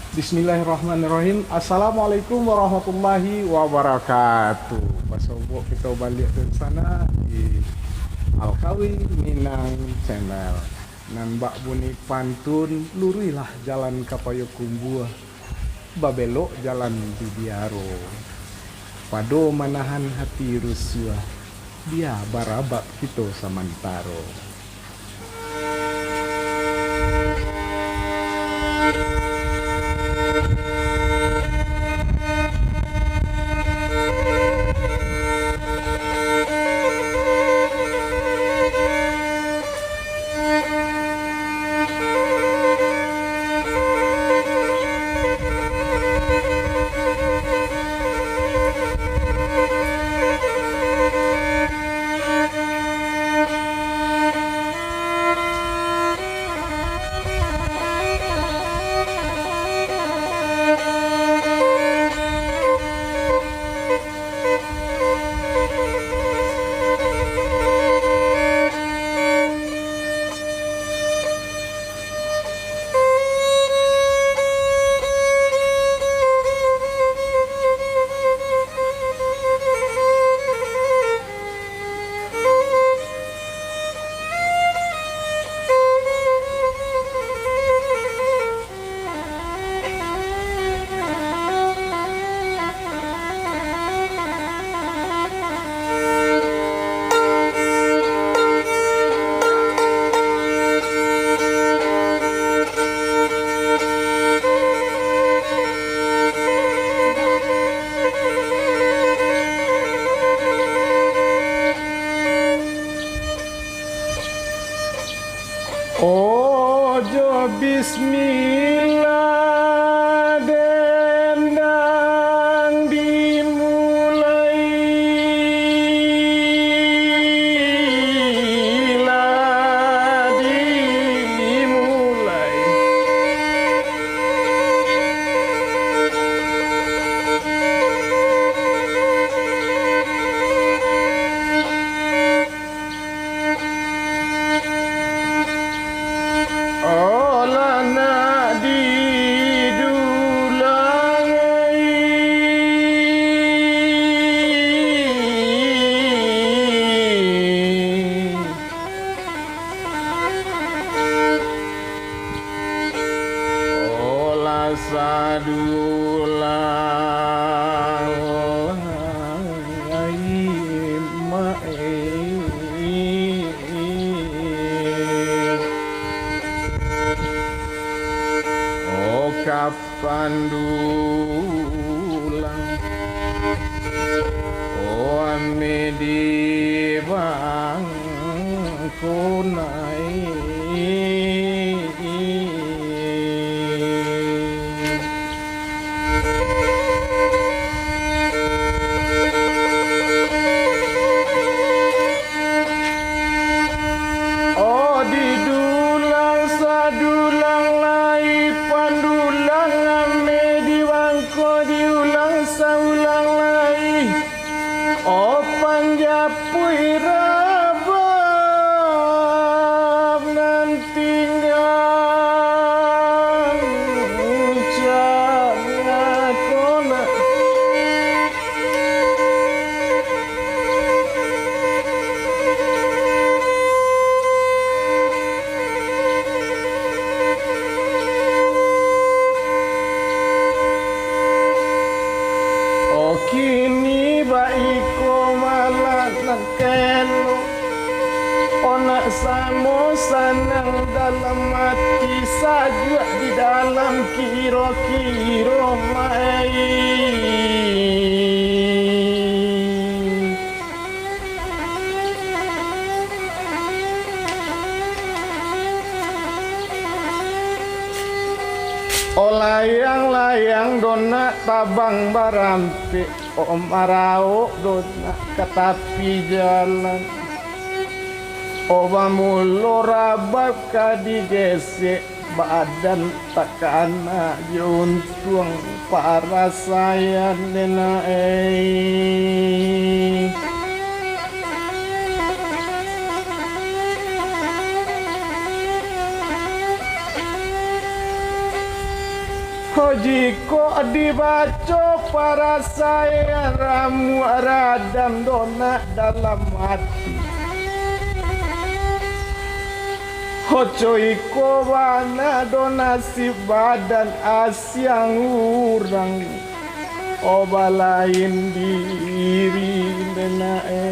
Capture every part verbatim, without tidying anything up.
Bismillahirrahmanirrahim. Assalamualaikum warahmatullahi wabarakatuh. Basobok kito baliak dunsanak di Al-Kawi Minang Channel. Nan bak bunyi pantun, luruihlah jalan ka Payokumbuah, babelok jalan di Biaro. Pado manahan hati rusuah, bia barabab kito samantaro. Ojo bismillah, dendang dimulai, lah dimulai. Olah nak didulang ai. Olah sadulang lai, Mak, eh. Oh, ka pandulang, oh, ame di bangko nai. Oh, didulang sadulang lai, pandulang ame di bangko diulang saulang lai. Oh, panjapuik rabab nan tingga, cak ngako nak. Oh, kini baiko malah nak kelo. Oh, nak samo sanang dalam ati, sajuak di dalam kiro-kiro mai. Oh, layang-layang do nak tabang barampek, oh, maraok do nak ka tapi jalan. Oh, bamulo rabab ka digesek, badan takana jo untuang parasaian, denak ei. Ho jikok dibaco parasaian, ramuak radang donak dalam ati. Ho co iko bana do nasib badan asiang urang. O balain diri denak e.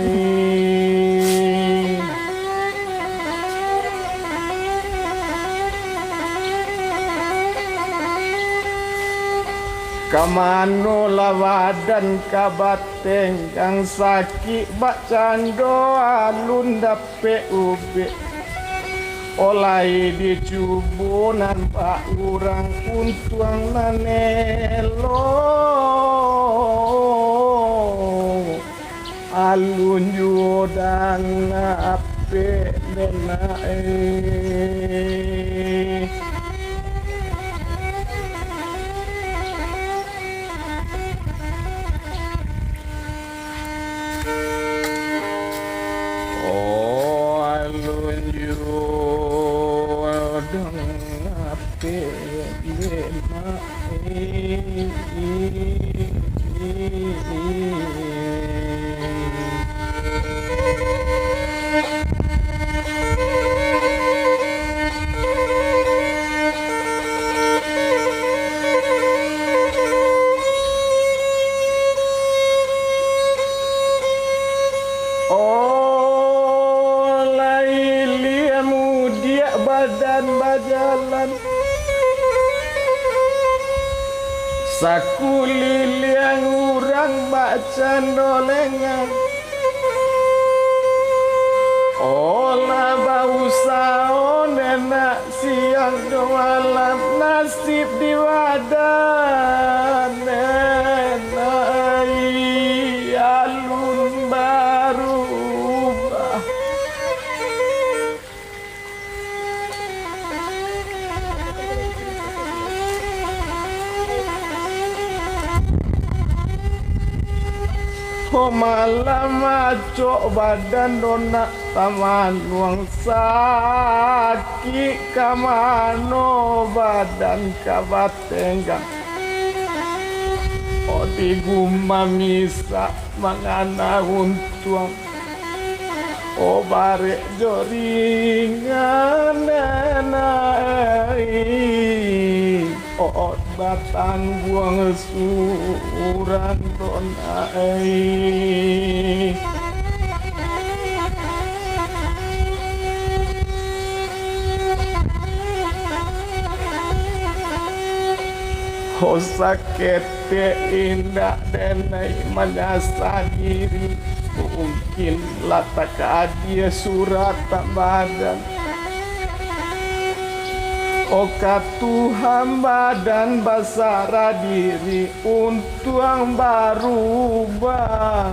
Ka mano lah badan ka batenggang, sakik bakcando alun dapek ubek. O lai dicubo nan bak urang untuang nan elok. Alun juo danga apek denak e. O alun juo danga apek demak e. O lai liang mudiak badan bajalan. Sakuliliang urang bakcando lengang. O lah bausaho denak siang jo malam, nasib di badan denak e alun barubah. Ho malam acok badan donak tamanuang, sakik ka mano badan ka batenggang. O digumam isak mangana untuang. O barek jo ringan nan ai, o batangguang surang donak ai. Ho saketek indak denai manyasa diri, mungkin lah takadie suratan badan. O ka Tuhan badan basarah diri untuang barubah.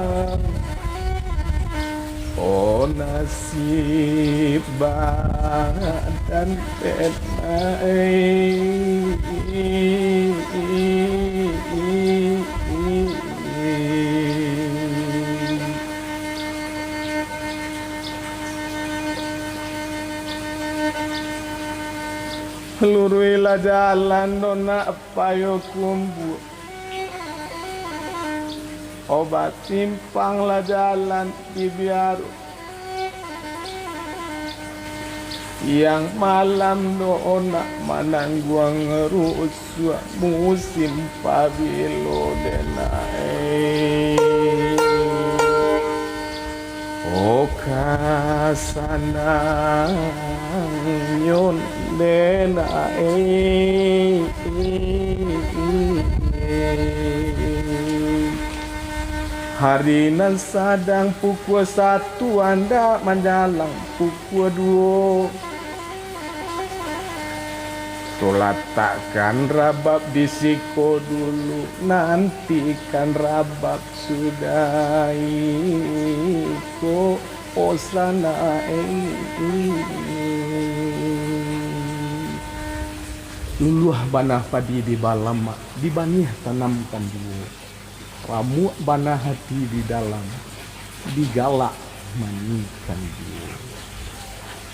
O nasib badan denai. Luruihlah jalan donak Payokumbuah. O batimpanglah jalan di Biaro. Siang malam donak manangguang rusuah musim pabilo denai. O ka sanangnyo denai. Hari nan sadang pukua satu andak manjalang pukua duo. Tolatakkan rabab di siko dulu, nantikan rabab sudah iko, o sanai. Luluah bana padi di balamak, di baniah tanamkan juo. Ramuak bana hati di dalam, digalak manyikan juo.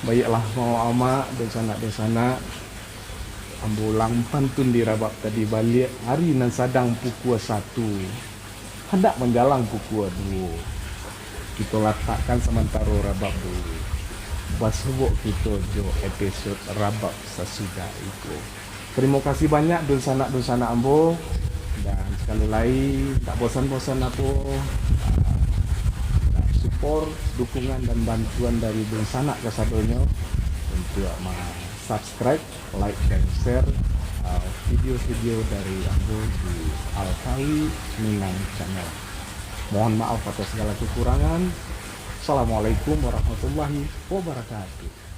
Baiaklah, mamak-mamak, dunsanak-dunsanak, Ambo ulang pantun di rabab tadi baliak, ari nan sadang pukua satu, handak manjalang pukua duo. Kito latakkan samantaro rabab dulu. Basuo kito jo episod rabab sasudah iko. Tarimo kasih banyak dunsanak-dunsanak ambo. Dan sakali lai, tak bosan-bosan apo, ah, nak support, dukungan dan bantuan dari dunsanak kasadonyo untuak ma-subscribe, like, dan share, ah, video-video dari ambo di Alkawi Minang Channel. Mohon maaf atas segala kekurangan. Assalamualaikum warahmatullahi wabarakatuh.